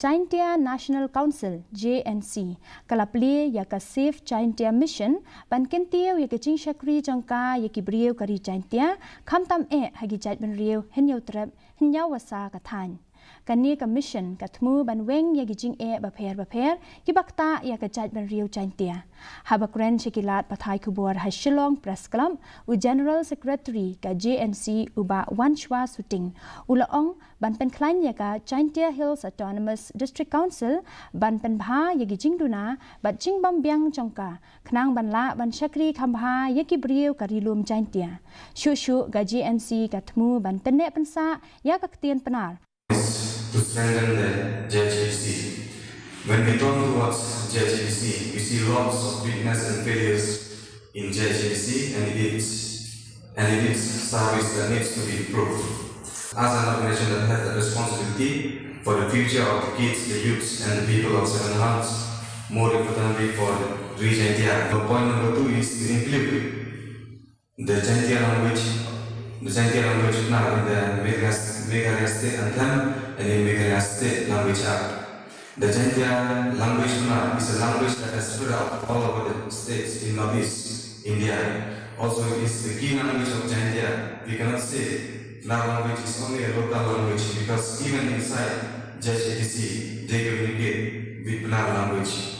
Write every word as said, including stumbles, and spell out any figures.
Jaintia National Council, J N C, ka la plie ïa ka Save Jaintia Mission ban kyntiew ïa ka jingshakri jong ka ïa ki briew ka ri Jaintia, khamtam eh ha ki jaitbynriew Hynñiewtrep, Hynñiewbasa ka thaiñ. Kane ka mission ka thmu ban weng ïa ki jingeh bapher bapher kiba ktah ïa ka jaitbynriew Jaintia. Haba kren sha ki lad pathai khubor ha Shillong Press Club, u General Secretary ka J N C, u Bah Wanshwa Suting, u la ong ban pynkhlaiñ ïa ka Jaintia Hills Autonomous District Council ban pynbha ïa ki jingduna bad jingbym biang jong ka, khnang ban lah ban shakri kham bha ïa ki briew ka ri lum Jaintia. Shuh shuh ka J N C ka thmu ban pynneh pynsah ïa ka ktien Pnar. To strengthen the J H A D C. When we turn towards J H A D C, we see lots of weakness and failures in J H A D C and its and in its service that needs to be improved. As an organization that has a responsibility for the future of the kids, the youths, and the people of Seven Hills, more importantly for the region here. The point number two is to include the Jaintia language, the Jaintia language Pnar in the Meghalaya, Meghalaya State Anthem and in Meghalaya State Language Act. The Jaintia language Pnar is a language that has spread out all over the states in Northeast India. Also, it is the key language of Jaintia. We cannot say Pnar language is only a local language because even inside J H A D C, they communicate with Pnar language.